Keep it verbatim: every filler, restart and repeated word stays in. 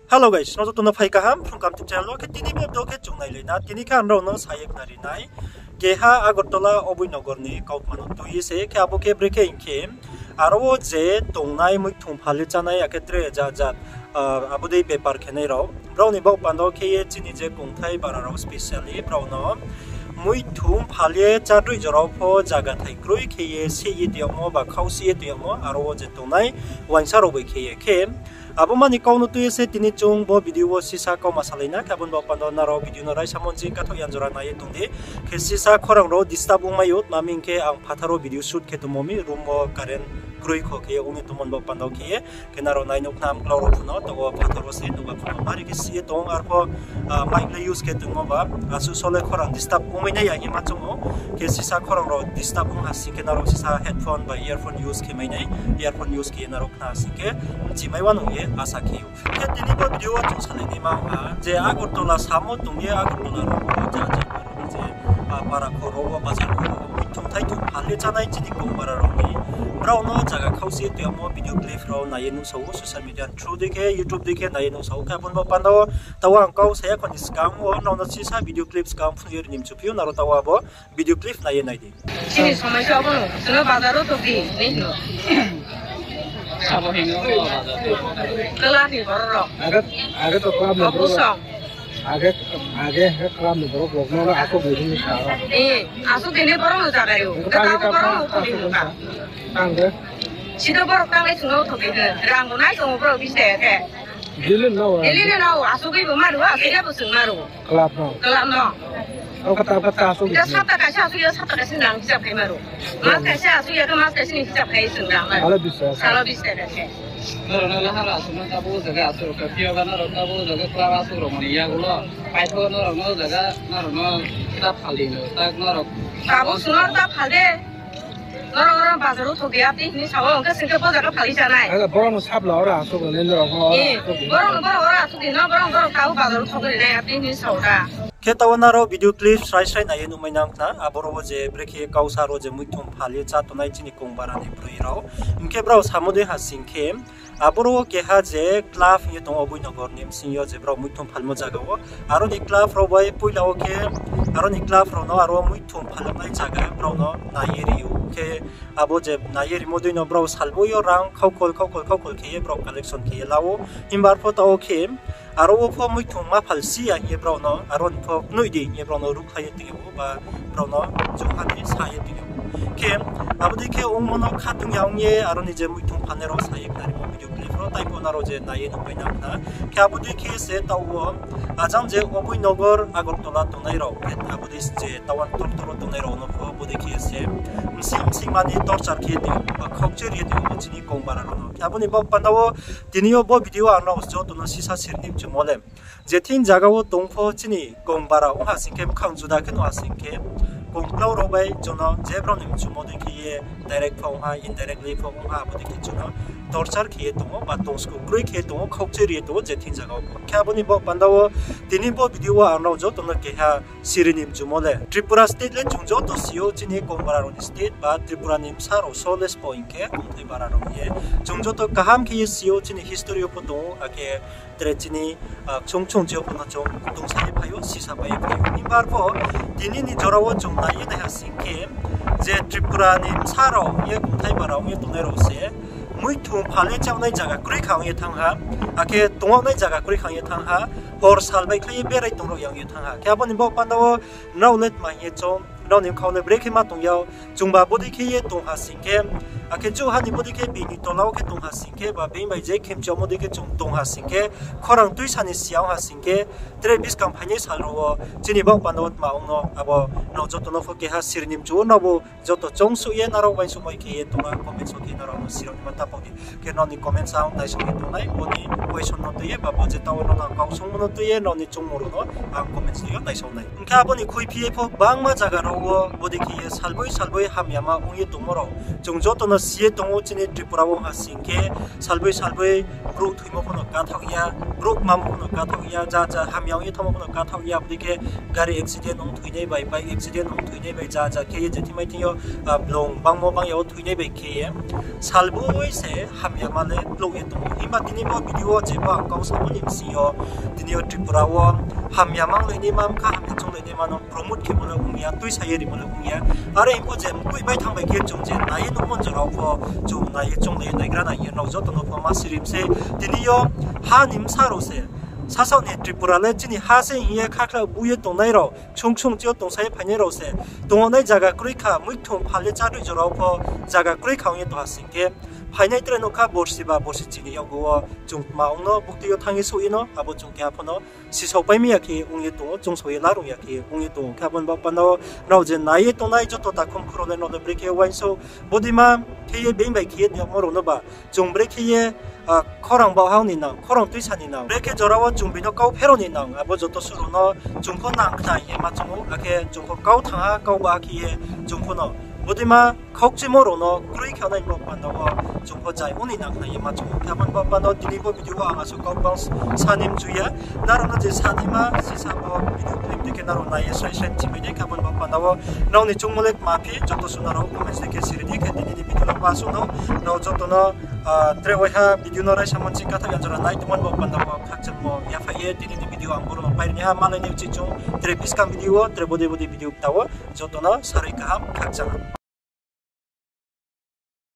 Hello guys, nrao joto no phai kaham, Phrung Kaham YouTube channel wo khe tini bo video khe chung nailai na, tini khe ang nrao no sa ye khnari nai. Keha Agartala Oboinogar ni kautma no tui ye se, khe abo khe brekhe hing khe, aro wo je tongnai muithung phal ye chánai, akhe tre jat jat, abo dei bepar khenai rao. Brao ni baoh panda wo khe ye chini je kongthai bara rao specially brao no muithung phal ye chádroi jora wo pho zaga thai kroi khe ye seh ye tong yagmo ba khausi ye tong yagmo, aro wo je tongnai uaingsa rao bai khe ye khe. Abo mani kau no tui ye se tini chung bo video wo sisa kauma salai na, khe abo ni baoh panda wo nrao video no raisa monji kathaoh yan jora nai ye tong di. Khe sisa khorang rao disturb ongmai ou, tma hing khe ang phathar wo video shoot khe tongmo mi, room wo current kroi kho khe ye ong ye tongmo ni baoh panda wo khe ye. Khe nrao nai nuh khna mklau rao phuno, taoh wo phathar wo se nuhba phuno bari khe sih ye tong, arpho mic le use khe tongmo ba, asuh so le khorang disturb ongmai nai ya hing ma choung ou. Khe sisa khorang rao disturb ong ha sing khe nrao sisa headphone ba earphone use khe mai nai, earphone use khe ye nrao khna sing khe mchimai wanou ye asa khe ou. Khe tini bo video wo chung salai naima ha je Agartala samo tong ye Agartala rao wo ja ja je, para kho rao wo, bazar kho rao wo muithung thaithung phal ye chánai chini kong bara rao ni, brao no zaga khausi ye tong yagmo video clip rao nai ye nuhsao ou, social media through dei khe, YouTube dei khe nai ye nuhsao ou. Khe abo ni baoh panda wo taoh wo ang kau sa ya kho ni skang wo nrao no sisa video clip skang phnuh ye ri ni mchu phi ou, nrao taoh wo abo video clip nai ye nai di. Chini somai se abo no, chwngno bazar wo tong di, hing no. Abo hing no, bazar wo. Kla ni borok rao. Age, age to kla ni borok rao. Age, age he kla ni borok rao no asuk di hing sa. Eh, asuk di ni borok no jaga yo. Kla ni borok no tong di hing ba. Tang de. Sito borok tang lai chwngno thok di. Rang bo nai chwng borok bisi de khe. Daily no. Daily no, asuk bo maru, asuk bo chwng maru. Club no. Club no. O kata kata asuk. Sapta kaisa asuk ya, sapta kaisa nang hisab khai maru. Mas kaisa asuk ya, mas kaisa ni hisab khai chwng rang maru. Salo bis taka. Salo bis taka se. Norok no lahar asuk no tabo jaga asuk rok phiyo ba norok tabo jaga club asuk rok mani yagulo. Paitho norok no jaga norok no ta phal di no, ta norok. Tabo sunor ta phal de. Norok oro bazar wo thok di, apni hini sao, hingkhe singkhe bo jaga phal di chanai. Acha, borok no sabla oro asuk rok ni norok no oro asuk di. Borok no borok oro asuk di no, borok borok tabo bazar wo thok di nai, apni hini sao da. Khe taoh wo nrao video clip srai srai nai ye nuhmai nang khna, aboro wo je brekhe kau sa ro je muithung phal ye chá tongnai chini kong bara ni broi rao. Hingkhe brao samo dei ha singkhe, aboro wo keha je club hing ye tong ou Oboinogar ni bsing yo je brao muithung phalmo zaga wo. Aro ni club rao bai poila wo khe, aro ni club rao no aro muithung phalmo nai zaga brao no nai ye ri ou. Khe abo je nai ye rimo dei no brao salboi yo rang khaukol, khaukol, khaukol khe ye brao collection khe ye la ou. Himba arpho taoh wo khe, aro wo pho muithung ma phal si ya hing ye brao no, aro ni pho knoih di hing ye brao no ruhkhlai ye tong ou ba brao no chung ha ni sa ye tong ou. Khe abo dei khe ongmo no khatung ya ong ye aro ni je muithung phalnai rao sa ye khnarimo video clip rao, tai pho nrao je nai ye nuhmai nang khna. Khe abo dei khe se taoh wo, ajang je Oboinogar Agartala tongnai rao, khe abo dei je town tor tor wo tongnai rao no pho abo dei khe se msing msing mani torture khe ye tong ou, ba khaukchoi ri ye tong ou chini kong bara rao no. Khe abo ni baoh panda wo tini yo bo video ang nrao joto no sisa siri ni mchumo le. Je thing zaga wo tong pho chini kong bara ong ha singkhe, bkhang juda khe nuh ha singkhe, kongklau rao bai chung no je brao ni mchumo dei khe ye direct pho ong ha, indirectly pho ong ha, abo dei khe chung no torture khe ye tong ou, ba tong sku kroi khe ye tong ou, khaukchoi ri ye tong ou je thing zaga wo pho. Khe abo ni baoh panda wo tini bo video wo ang nrao joto no keha siri ni mchumo le. Tripura state le chung joto si ou, chini kong bara rao ni state, ba Tripura ni bsa rao so le sbo hing khe kongthai bara rao ye. Chung joto kaham khe ye si ou, chini history yo pho tong ou, akhe tre chini, chung chung je pho no chung tongsa ye phai ou, sisa pai ye phai ou. Himba arpho tini ni jora wo chung nai ye nai ha singkhe, je Tripura ni bsa rao ye kongthai bara ong ye tongnai rao se muithung phal ye chá nai zaga kroi kha ong ye thanng ha, akhe tong nai zaga kroi kha ong ye thanng ha, hor sal baihkhlai ye berai tong rao ya ong ye thanng ha. Khe abo ni baoh panda wo nrao le tma hing ye choung, nrao ni bkhao le brekhe ma tong ya, chungba bodei khe ye tong ha singkhe, akhe juha ni bodei khe bini tola wo khe tong ha singkhe, ba bini bai je khemchi omo dei khe chung tong ha singkhe, khorang tuisa ni siya ong ha singkhe, tre buskang phainai sal rao wo chini baoh panda wo tma ong no, abo nrao joto no pho keha siri ni mchu ou, nrao bo joto choungsuh ye nrao uaingsouhmai khe ye tongma comments wo khe nrao no sirao ni ma ta pau di. Khe nrao ni comments ang naisao ye tongnai, bo ni question no tui ye ba bo je taoh wo nrao no kau sungmo no tui ye nrao ni choungmo rao no ang comments tui yo naisao nai. Hing khe abo ni khuiphi ye pho gbangma zaga rao wo bodei khe ye salboi salboi hamyama ong ye tongmo rao chung joto no Si ye tong ou chini Tripura wo ha sing khe, salboi salboi brouh thoimo pho no kathaoh ya, brouh kmamo pho no kathaoh ya, ja ja hamya ong ye thanngmo pho no kathaoh ya, abo dei khe gari accident ong thoinai bai, bike accident ong thoinai bai, ja ja khe ye je thimai thing yo, blong bangmo bang ya wo thoinai bai khe ye, salboi se hamya ma le plouh ye tong ou. Himba tini bo video wo jeba ang kau samo ni bsing yo, tini yo Tripura wo hamya manglai naima, bkha hamya chounglai naima no promote khemo le ong ya, tuisa ye rimo le ong ya. Are pho je mkoih bai thanng bai khe chung je nai ye nuhmo jora wo pho chung nai ye chounglai ye naigra nai ye nrao joto no pho ma sirim se. Tini yo ha ni bsa rao se, sasaoh ni Tripura le chini ha se hing ye khakhla bu ye tongnai rao, ksung ksung chi yo tongsa ye phainai rao se, tongnaima zaga kroi kha, muithung phal ye chádoi jora wo pho zaga kroi kha ong ye tong ha sing khe, phainai tre nouh kha borsi ba borsi chini yakgu wo chung tma ong no buktui yo thanng ye souh ye no, abo chung keha pho no sisao pai mi ya khe ong ye tong ou, chung sao ye larung ya khe ong ye tong ou. Khe abo ni baoh panda wo nrao je nai ye tongnai joto takhum khurao le nrao le brekhe uaingsouh, bodeima khe ye being bai khe ye tongmo rao no ba, chung brekhe ye khorang baoh ha ni nang, khorang tuisa ni nang, brekhe jora wo chung bini kau pherao ni nang, abo joto suh rao no chung pho nang khna hing ye ma choung ou, akhe chung pho kau thanng ha, kau ba khe ye chung pho no bodeima khaukchimo rao no kroi khe nai ni baoh panda wo chung pho jai ong ni nang khna ye ma choung ou. Khe abo ni baoh panda wo tini bo video wo ang asuh kau bang sa ni mchu ya. Nrao no je sa naima sisa bo video clip dei khe nrao nai ye srai srai chimai di. Khe abo ni baoh panda wo nrao ni choungmo le tma phi joto suh nrao comment dei khe siri di. Khe tini ni video no pa suh no, nrao joto no tre waiha video no raisa mansi katha ya jora nai tongmo ni baoh panda wo khakchangmo yaphai ye tini ni video ang boro no pai ri ha. Malai ni uchih chung tre buskang video wo tre bodei bodei video kta wo joto no sarui kaham khakchang ha.